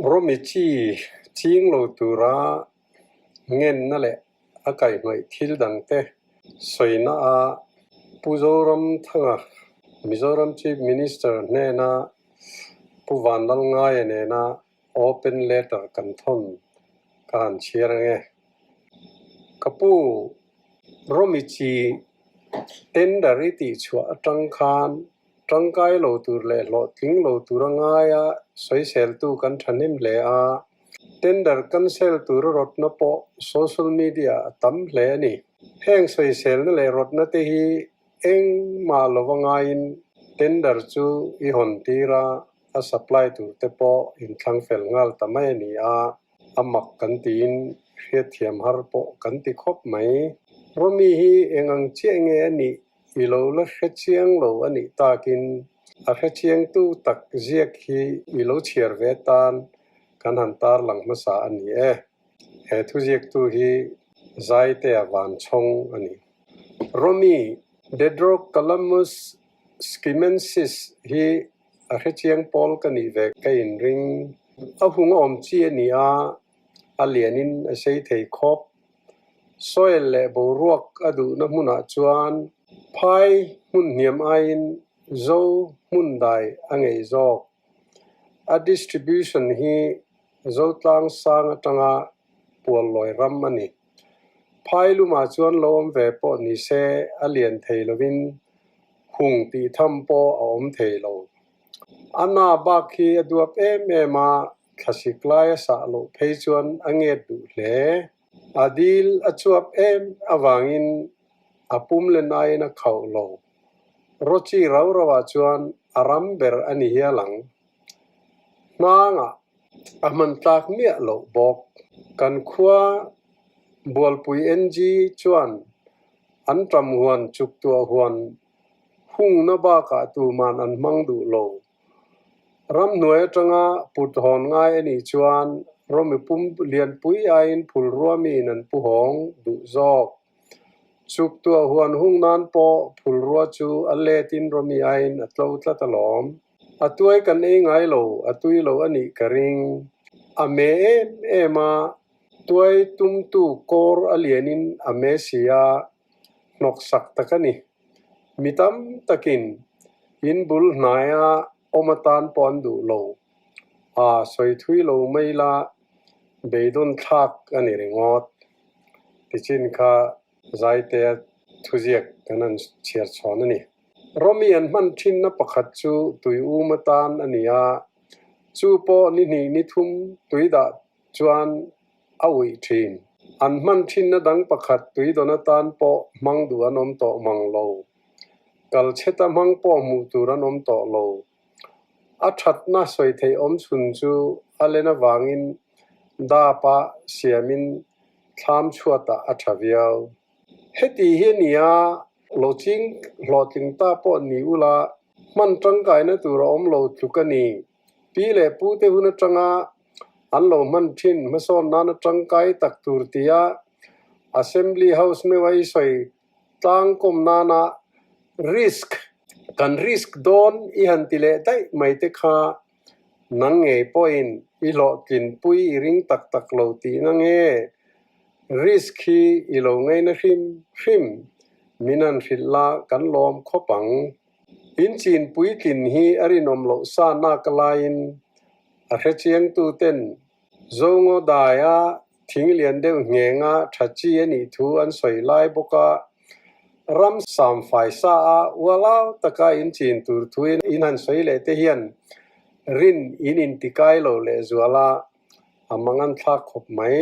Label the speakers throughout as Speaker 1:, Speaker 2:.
Speaker 1: Rawmi chi ching lo tura ngenna leh a kaihhnawih thil dangte sawina a Pu Zoramthanga, Mizoram Chief Minister hnena Pu Vanlalngaia nena open letter kan thawn ka han chhiar ange. Ka pu, Rawmi chi tender i tihchhuah atang khan Tangkai lo tur leh hlawhtling lo tur a ngaia sawiseltu kan thahnem hle a, tender cancel tur a rawtna pawh social media a tam hle a ni. Heng sawiselna leh rawtna te hi engmah lova ngaiin tender chu i hawn tir a, a supply tur te pawh inthlang fel nghal ta mai a ni a, a mak kan tiin hriatthiam har pawh kan ti khawp mai. Rawmi hi eng ang chiah nge a nih I lo la hre chiang lo a nih takin a hre chiangtu tak ziak hi i lo chhiar ve tan kan han tarlang hmasa a ni e. He thuziaktu hi Zaitea Vanchhawng a ni. Romi, Dedrocalamus schimensis hi a hre chiang pawl ka nih ve ka inring. A hung awm chi a ni a, a lianin a sei thei khawp. Soil leh boruak a duhna hmunah chuan phai hmun hniam aiin zo hmun dai a ngei zawk. A distribution hi Zotlang sang atanga puallawi ram a ni. Phai lumah chuan lo awm ve pawh ni se a lian thei lovin hung tih tham pawh a awm thei lo. A na bak hi a duap em em a, Thlasik laia sah loh phei chuan a nget duh hle. A dil a chuap em avangin a pum le naiin a khauh lo. Rawchi rau rauah chuan a ram ber a ni hial ang. Hnangah a hman tlak miah loh bawk. Kan khua Bualpui NG chuan an ṭam huan chuktuah huan hungna bakah tuman an hmang duh lo. Ramhnuai atanga put hawn ngai a nih chuan Rawmi pum lianpui aiin phulrua miin an pu hawng duh zawk. Chuktuah huan hung nan pawh phulrua chu a letin Rawmi aiin a tlo tlat alawm. A tuai kan ei ngai lo, a tui lo a nih ka ring. A me em em a, tuai tumtu kawr a lianin a me si a, hnawksak tak a ni. Mi tam takin in bul hnaia awm atan pawh an duh lo. A sawi thui lo mai la, beidawn thlak a ni ringawt. Tichin kha Zaitea thuziak kan han chhiar chhawn a ni. Rawmi an hman thinna pakhat chu tui um atan a ni a, chu pawh ni hnih ni thum tui dah chuan a uih thin. An hman thinna dang pakhat tuidawn atan pawh hmang duh an awm tawh mang lo. Kal chheta hmang pawh hmuh tur an awm tawh lo. A thatna sawi theih awm chhun chu a len avangin dapa siamin thlam chhuatah a tha viau. Heti hi a ni a, lo ching hlawhtling ta pawh ni ula hman tangkaina tur a awm lo tluk a ni. Pi leh pu te hun atanga an lo hman thin hmasawn nana tangkai tak tur tia Assembly House meuha i sawi tlangkawm nana risk kan risk dawn i han ti leh daih mai te kha nang ngei pawhin i hlawhtlinpui i ring tak tak lo tihna nge risk hi i lo ngaina hrim hrim min han hrilh la kan lawm khawp ang. In chin puitlin hi a rinawm loh sa nak laiin a hrechiangtu ten Zongaw daia thing lian deuh nghenga tha chi a nih thu an sawi lai bawk a, ram samfai sa a ualau taka in chin tur thu in han sawi leh te hian rin in intikai lo lehzual a, a mangan thlak khawp mai.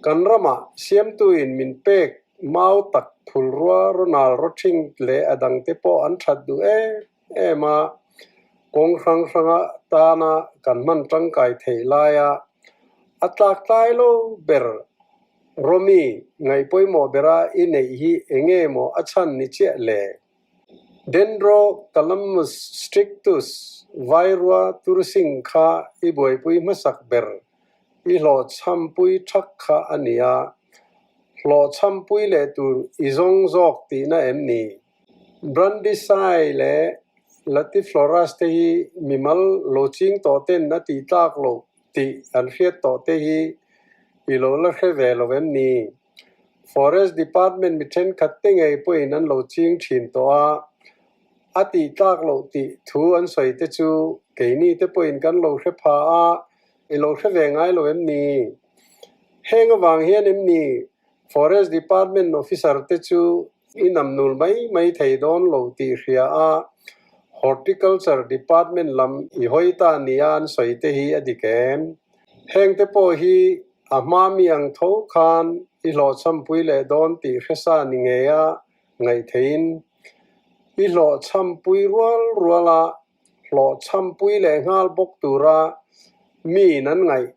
Speaker 1: Kan ramah siamtuin min pek mau tak phulrua Ronald Rothing leh a dangte pawh an that duh em em a, kawng hrang hranga tana kan hman tangkai theih laia a tlak tlai lo ber Romi ngaihpawimawh bera i neih hi enge maw a chhan ni chiah le? Dendrocalamus strictus vairua tursing kha i buaipui hmasak ber i hlawhchhampui thak kha a ni a, hlawhchhampui leh tur i zawng zawk tihna em ni? Brandisai leh Latiflorus te hi mimal lo ching tawh ten a tih tlak loh. tih an hriat tawh te hi i lo la hre ve lo em ni? Forest Department mi thenkhat te ngei pawhin an lo ching thin tawh a, a tih tlak loh tih thu an sawi te chu keini te pawhin kan lo hre pha a, i lo hre ve ngai lo em ni? Heng avang hian em ni Forest Department officer te chu i namnul mai mai thei dawn lo tih hria a, Horticulture Department lam i hawi ta nia an sawi te hi a dik em? Heng te pawh hi a hma mi ang tho khan i hlawhchhampui leh dawn tih hresa ni ngei a ngaih theihin i hlawhchhampui rual rual a, hlawhchhampui leh nghal bawk tura miin an ngaih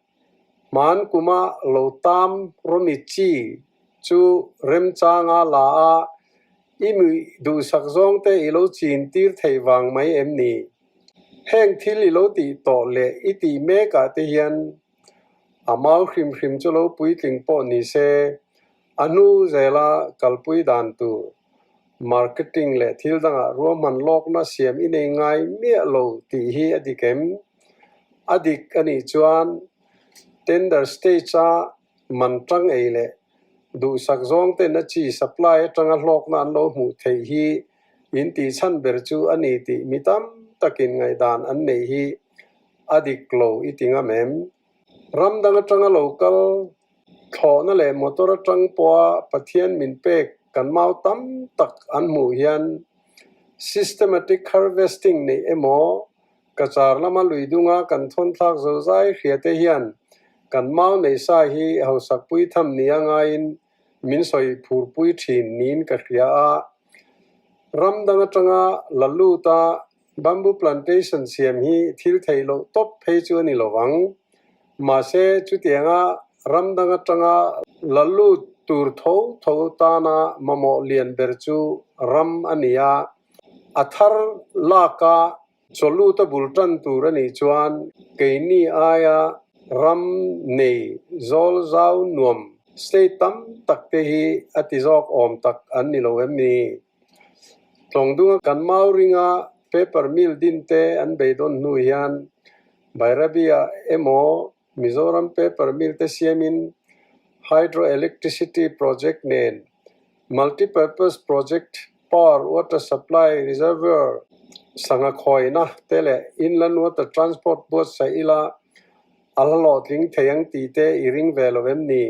Speaker 1: Hman kuma lo tam rawmi chi chu remchanga la a, i mi duhsak zawngte i lo chin tir theih vang mai em ni? Heng thil i lo tih tawh leh i tih mekah te hian a mau hrim hrim chu lo puitling pawh ni se, a hnu zela kalpui dan tur marketing leh thil dangah ruahman lawkna siam i nei ngai miah lo tih hi a dik em? A dik a nih chuan tender stage-a man tang ei leh duhsak zawng ten a chi supply atanga hlawkna an lo hmuh theih hi in tih chhan ber chu a ni tih mi tam takin ngaihdan an neih hi a dik lo i ti ngam em? Ram dang atanga lo kal thlawhna leh motor atang pawha Pathian min pek kan mau tam tak an hmuh hian systematic harvesting neih emaw Cachar lama lui dunga kan thawn thlak zo zai hria te hian kan mau nei sa hi hausakpui tham nia ngaiin min sawi phurpui thin niin ka hria a. Ram dang atanga la lut a bamboo plantation siam hi thil theih loh tawp phei chu a ni lo vang. Mahse chutianga ram dang atanga la lut tur tho tho tana mamawh lian ber chu ram a ni a. A thar laka chawlut a bul tan tur a nih chuan keini aia ram nei zawl zau nuam state tam tak te hi a ti zawk awm tak an ni lo em ni? Tlawngdunga kan mau ringa paper mill din te an beidawn hnu hian Bairabia emaw Mizoram paper mill te siamin hydroelectricity project nen multipurpose project, power, water supply, reservoir, sangha khawihna te leh inland water transport buatsaih ila a hla hlawhtling thei ang tih te i ring ve lo em ni?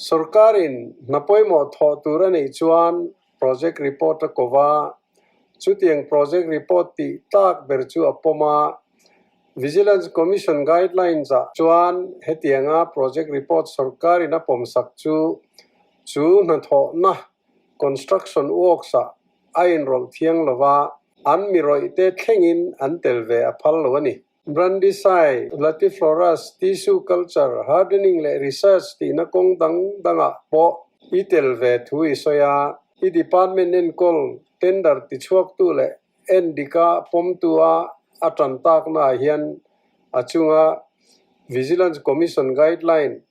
Speaker 1: Sorkarin hna pawimawh thawh tur a neih chuan project report a ko va, chutiang project report tih tlak ber chu a pawm a, Vigilance Commission guidelines ah chuan hetianga project report sorkarin a pawmsak chu chu hnathawhna construction works ah a inrawlh thiang lo va, an mi rawih te thlengin an tel ve a phal lo a ni. Brandisai, Latiflorus, Tissue Culture, Hardening leh Research tihna kawng dang dangah pawh i tel ve thu i sawi a, i department enkawl tender tichhuaktu leh endika pawmtua a tan taknaah hian a chunga Vigilance Commission guideline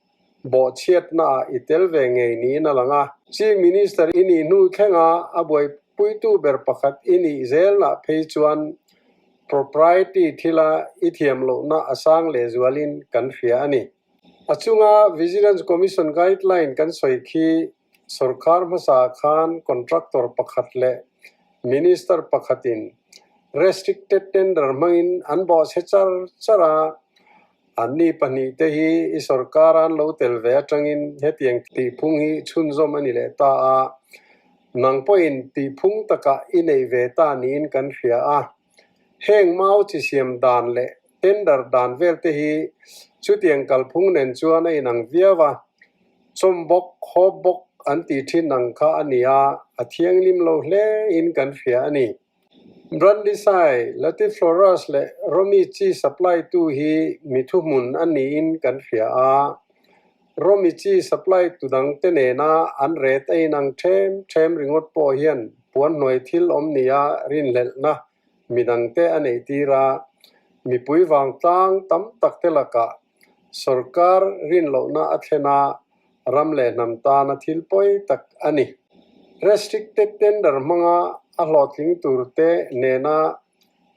Speaker 1: bawhchhiatnaah i tel ve ngei niin a lang a. Chief Minister i nih hnu thlenga a buaipuitu ber pakhat i nih zelnah phei chuan propriety thila i thiam lohna a sang lehzualin kan hria a ni. A chunga Vigilance Commission guideline kan sawi khi sorkar hmasa khan contractor pakhat leh Minister pakhatin restricted tender hmangin an bawhchhe char char a, Anni pahnihte hi i sorkar an lo tel ve atangin hetiang tihphung hi chhunzawm a ni leh ta a, nang pawhin tihphung takah i nei ve ta niin kan hria a. Heng mau chi siam dan leh tender dan velte hi chutiang kalphung nen chuan a inang viau a, chawm bawk, khawp bawk an tih thin ang kha a ni a, a thianghlim lo hle in kan hria a ni. Brandisai, Latiflorus leh Romi chi supply tu hi mi thuhmun a niin kan hria a. Romi chi supply tu dang te nena an ret a inang ṭhem ṭhem ringawt pawh hian puanhnuai thil awm nia rinhlelhna midang te a neih tir a, mipui vangtlang tam tak te lakah sorkar rinlohna a thlen a, ram leh hnam tana thil pawi tak a ni. Restricted tender hmanga a hlawhtling turte nena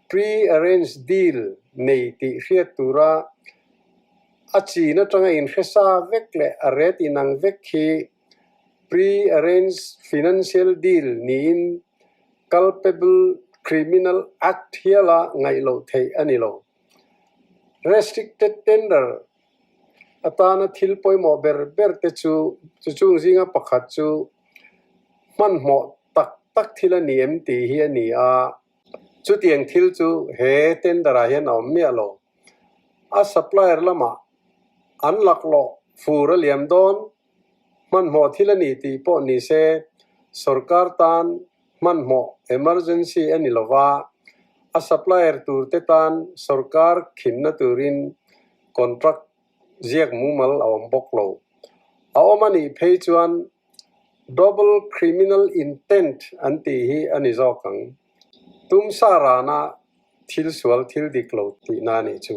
Speaker 1: pre-arranged deal nei tih hriat tura A chin atanga inhre sa vek leh a ret inang vek hi pre-arranged financial deal niin culpable criminal act hiala ngaih loh theih a ni lo. Restricted tender atana thil pawimawh ber ber te chu chu chung zinga pakhat chu hmanhmawh tak tak thil a ni em tih hi a ni a. Chutiang thil chu he tender ah hian a awm miah lo. A supplier lamah an laklawh fur a liam dawn, hmanhmawh thil a ni tih pawh ni se sorkar tan hmanhmawh emergency a ni lova, a supplier tur te tan sorkar khinna turin contract ziak mumal a awm bawk lo. A awm a nih phei chuan Double criminal intent an tih hi a ni zawk ang. Tum sa rana thil sual thil dik lo tihna a nih chu.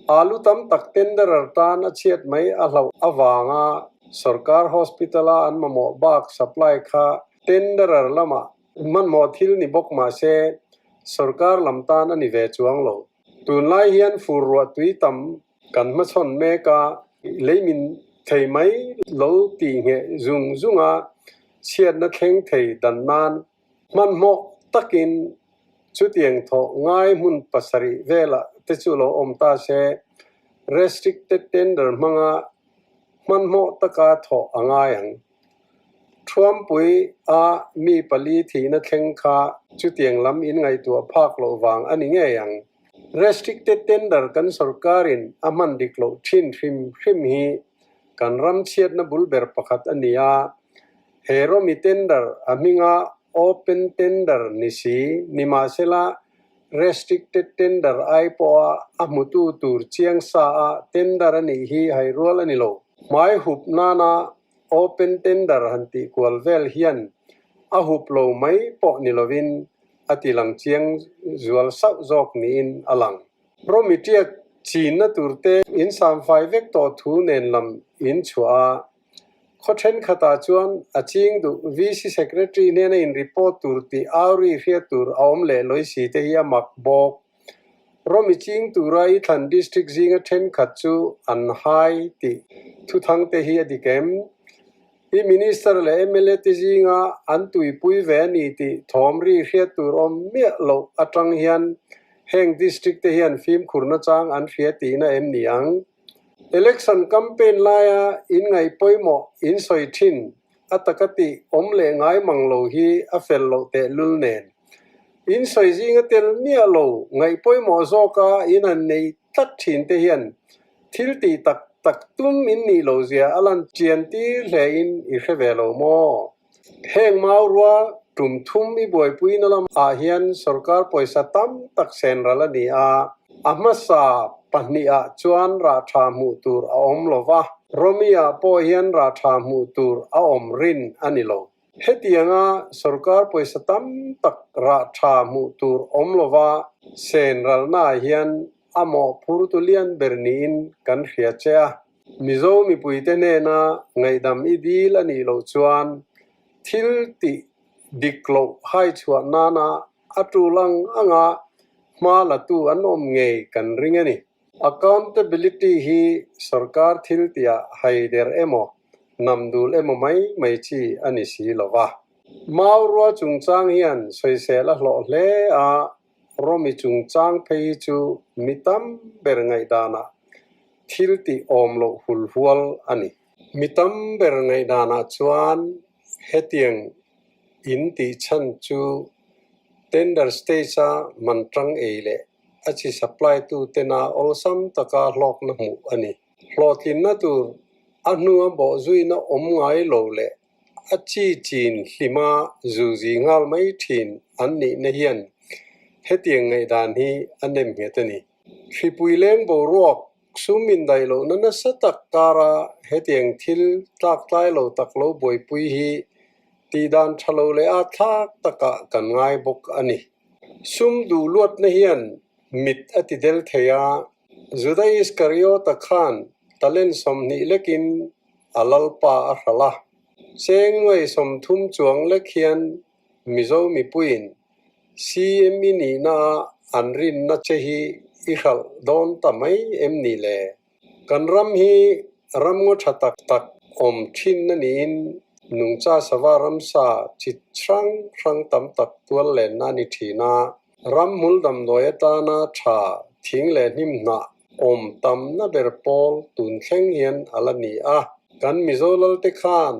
Speaker 1: Alu tam tak tenderer tan a chhiat mai a hlauh avanga sorkar hospital-a an mamawh bak supply kha tenderer lamah hmanhmawh thil ni bawk mah se sorkar lam tan a ni ve chuang lo. Tunlai hian fur ruah tui tam Kan hmachhawn mek a, lei min thei mai lo tih ngheh zung zung a, chhiatna thleng thei dan nan hmanhmawh takin chutiang thawh ngai hmun pasarih velah te chu lo awm ta se, restricted tender hmanga hmanhmawh taka thawh a ngai ang. Thuampui a mi pali thihna thleng kha chutiang lam in ngaihtuah phak loh vang a ni ngei ang. Restricted tender kan sorkarin a hman dik loh thin hrim hrim hi kan ram chhiatna bul ber pakhat a ni a. He rawmi tender a hminga open tender ni si, nimahsela restricted tender ai pawha a hmutu tur chiang sa a tender a nih hi hai rual a ni lo. Hmai hup nana open tender han tih kual vel hian a hup lo mai pawh ni lovin a ti lang chiang zual sauh zawk niin a lang. Rawmi tiak chinna turte in samfai vek tawh thu nen lam in chhuah a, khaw thenkhatah chuan a ching duh VC Secretary hnena in report tur tih auri hriat tur a awm leh lawi si te hi a mak bawk. Rawmi ching tura i thlan district zinga thenkhat chu an hai tih thuthang te hi a dik em? I Minister leh mla te zinga an tuipui ve a ni tih thawm ri hriat tur awm miah loh atang hian heng district te hian fimkhurna chang an hria tihna em ni ang? Election campaign laia in ngaih pawimawh in sawi thin a taka tih awm leh ngai mang lo hi a fel loh tehlul nen. In sawi zinga tel miah lo ngaih pawimawh zawka in han nei tlat thin te hian Thil tih tak tak tum in nih lo zia a lan chian tir hle in i hre ve lo maw? Heng mau rua tum thum i buaipui na lam ah hian sorkar pawisa tam tak sen ral a ni a, a hmasa pahnih ah chuan rah tha hmuh tur a awm lo va, Romi ah pawh hian rah tha hmuh tur a awm rin a ni lo. Hetianga sorkar pawisa tam tak rah tha hmuh tur awm lova sen ralna ah hian a mawhphurtu lian ber niin kan hria che a. Mizo mipuite hnena ngaihdam i dil a nih loh chuan thil tih dik loh hai chhuah nana a tul ang anga hma latu an awm ngei kan ring a ni. Accountability hi sorkar thil tihah haider emaw, namdul emaw mai mai chi a ni si lo va. Mau rua chungchang hian sawisel a hlawh hle a, Rawmi chungchang phei hi chu mi tam ber ngaihdanah thil tih awm loh hul hual a ni. Mi tam ber ngaihdanah chuan hetiang in tih chhan chu tender stage-a man tang ei leh a chi supply tu tena awlsam taka hlawkna hmuh a ni. Hlawhtlinna tur a hnua bawhzuina awm ngai lo leh a chi chin hlima zuzi nghal mai thin an nihna hian hetiang ngaihdan hi a nem nghet a ni. Hripui leng boruak sum indaih lohna nasa tak kara hetiang thil tlaktlai lo tak lo buaipui hi tihdan tha lo leh a thlak takah kan ngai bawk a ni. Sum duh luatna hian mit a ti del thei a, Juda Iskariota khan talent 20 lekin a lalpa a hralh a. Cheng nuai 30 chuang lek hian Mizo mipuiin CM i nihna a an rinna che hi i hralh dawn ta mai em ni le? Kan ram hi ramngaw tha tak tak awm thin a niin nungcha sava ramsa chi hrang hrang tam tak tual lenna a ni thin a. Ramhmul damdawi atana tha thing leh hnim hnah awm tamna ber pawl tun thleng hian a la ni a. Kan Mizo lalte khan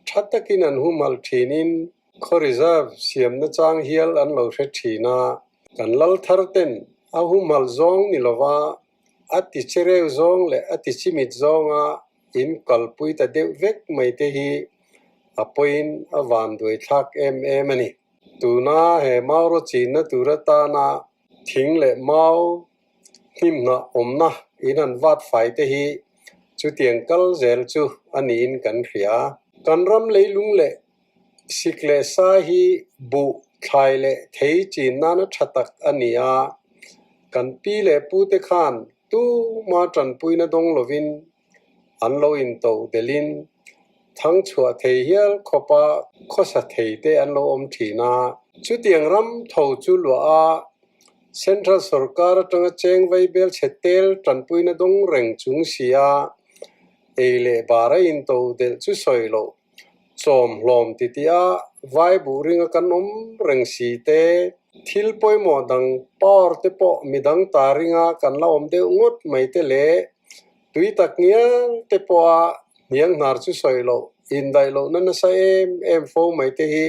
Speaker 1: tha takin an humhalh thinin khaw reserve siamna chang hial an lo hre thin a. Kan lal thar ten a humhalh zawng ni lova a ti chereu zawng leh a ti chimit zawnga in kalpui ta deuh vek mai te hi a pawiin a vanduai thlak em em a ni. Tuna he mau ro chinna tur atana thing leh mau hnimhnah awmna in han vat fai te hi chutiang kal zel chu a niin kan hria. Kan ram leilung leh sik leh sa hi buh, thlai leh thei chin nana tha tak a ni a, kan pi leh pute khan tuma tanpuina dawng lovin an lo into delhin thang chhuah thei hial khawpa khawsa thei te an lo awm thin a. Chutiang ram tho chu luah a, Central sorkar atanga cheng vaibel chhe tel tanpuina dawng reng chung si a, ei leh bar a into delh chu sawi loh chawm hlawm ti tih a vai buh ringa kan awm reng si te, thil pawimawh dang power te pawh midang ta ringa kan la awm deuh ngawt mai te leh tui tak ngial te pawha hniang hnar chu sawi loh indaih lohna nasa em em fo mai te hi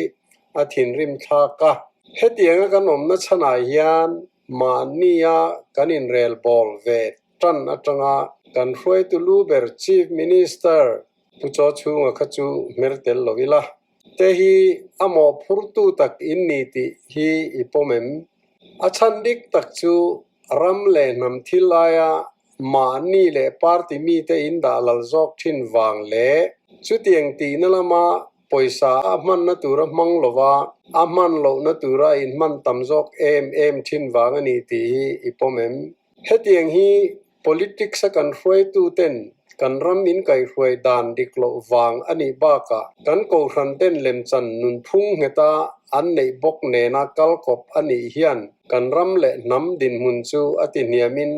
Speaker 1: a thinrim thlak a. Hetianga kan awmna chhanah hian mahnia kan inrel bawl ve tan atanga kan hruaitu lu ber Chief Minister Pu Chaw chhunga kha chu hmer tel lo ila. Te hi a mawhphurtu tak in ni tih hi i pawm em? A chhan dik tak chu ram leh hnam thil laia mahni leh party mite in dah lal zawk thin vang leh chutiang tihna lama pawisa a hmanna tura hmang lova a hman lohna tura inhman tam zawk em em thin vang a ni tih hi i pawm em? Hetiang hi politics a kan hruaituten kan ram in kaihhruai dan dik loh vang a nih bakah kan kohhran ten lemchan nunphung ngheta an neih bawk nena kal kawp a nih hian kan ram leh hnam dinhmun chu a ti hniamin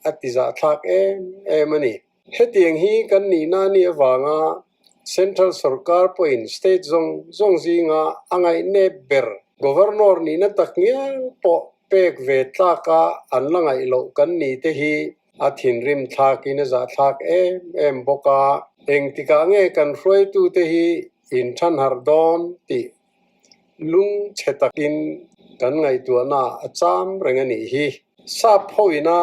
Speaker 1: a ti zahthlak em em a ni. Hetiang hi kan nihna a nih avanga Central sorkar pawhin state zawng zawng zinga a ngaihnep ber Governor nihna tak ngial pawh pek ve tlaka an la ngaih loh kan ni te hi a thinrim thlakin a zahthlak em em bawk a. Engtikah nge kan hruaitute hi inthan harh dawn tih lung chhe takin kan ngaihtuahna a cham reng a nih hi. Sap hoina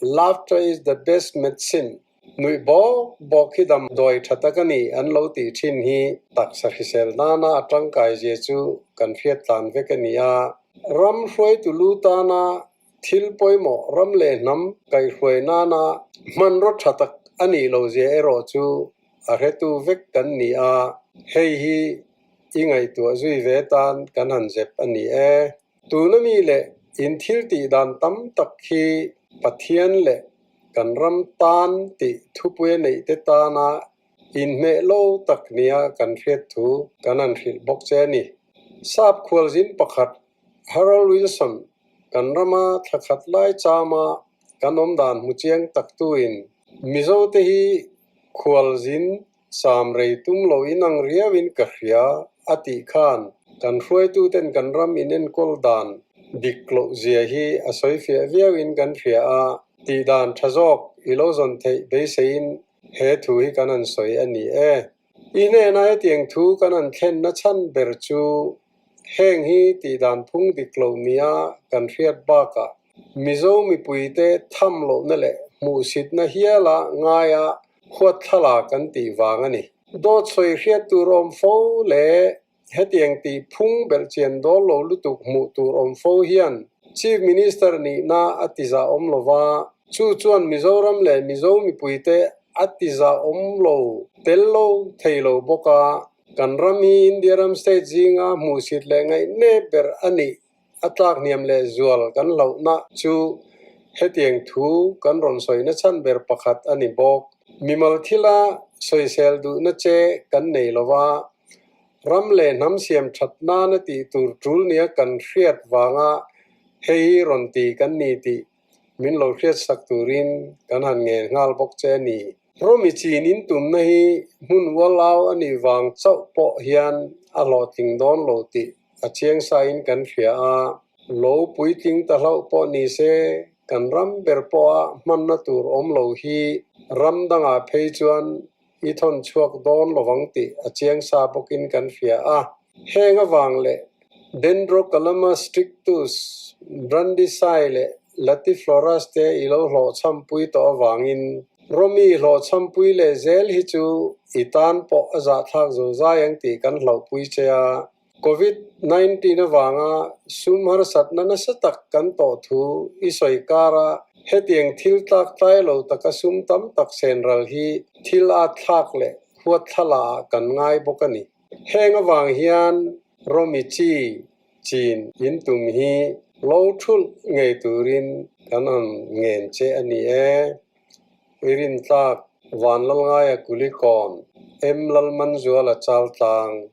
Speaker 1: Laughter is the best medicine Nuih bawk bawk hi damdawi tha tak a ni an lo tih thin hi taksa hrisel nana a tangkai zia chu kan hriat tlan vek a ni a. Ram hruaitu lu tana thil pawimawh ram leh hnam kaihhruai nana hmanraw tha tak a nih lo zia erawh chu a hretu vek kan ni a, hei hi i ngaihtuah zui ve tan kan han zep a ni e. Tuna mi leh in thil tih dan tam tak hi Pathian leh kan ram tan tih thupui a neih te tana inhmeh lo tak nia kan hriat thu kan han hrilh bawk che a ni. Sap khualzin pakhat Harold Wilson kan rama thla khat lai chama kan awm dan hmu chiang tak tuin Mizote hi khualzin Sam rei tum lo in ang riau in ka hria a tih khan kan hruaituten kan ram in enkawl dan dik loh zia hi a sawi fiah viau in kan hria a, tih dan tha zawk i lo zawn theih beiseiin he thu hi kan han sawi a ni e. I hnena hetiang thu kan han thlenna chhan ber chu heng hi tih dan phung dik lo nia kan hriat bakah Mizo mipuite tham lohna leh hmuhsitna hiala ngaia Huat thlalak kan tih vang a ni. Dawt sawi hriat tur awm fo leh hetiang tih phung belhchian dawl lo lutuk hmuh tur awm fo hian Chief Minister nihna a ti zah awm lo va, chu chuan Mizoram leh Mizo mipuite a ti zah awm lo tel lo thei lo bawk a, kan ram hi India ram state zinga hmuhsit leh ngaihnep ber a nih A tlak hniam leh zual kan hlauhna chu hetiang thu kan rawn sawina chhan ber pakhat a ni bawk. Mimal thila sawisel duhna che kan nei lo va, ram leh hnam siam that nana tih tur tul nia kan hriat vanga hei hi rawn ti kan ni tih. min lo hriatsak turin kan han ngen nghal bawk che a ni. Rawmi chin in tumna hi hmun ualau a nih vang chauh pawh hian a hlawhtling dawn lo tih a chiang sain kan hria a, lo puitling ta hlauh pawh ni se kan ram ber pawha hmanna tur awm lo hi ram dangah phei chuan i thawn chhuak dawn lovang tih a chiang sa bawkin kan hria a. Heng avang leh Dendrocalamus strictus, Brandisii leh Latiflorus te i lo hlawhchhampui tawh avangin Rawmi hlawhchhampui leh zel hi chu i tan pawh a zahthlak zozai ang tih kan hlauhpui che a. Covid 19 avanga sum harsatna nasa tak kan tawh thu i sawi kara hetiang thil tlak tlai lo taka sum tam tak sen ral hi thil at thlak leh huat thlala ah kan ngai bawk a ni. Heng avang hian Rawmi chi chin in tum hi lo thulh ngei turin kan han ngen che a ni e. I rintlak Vanlalngaia Kulikawn, M Lalmanzuala Chaltlang.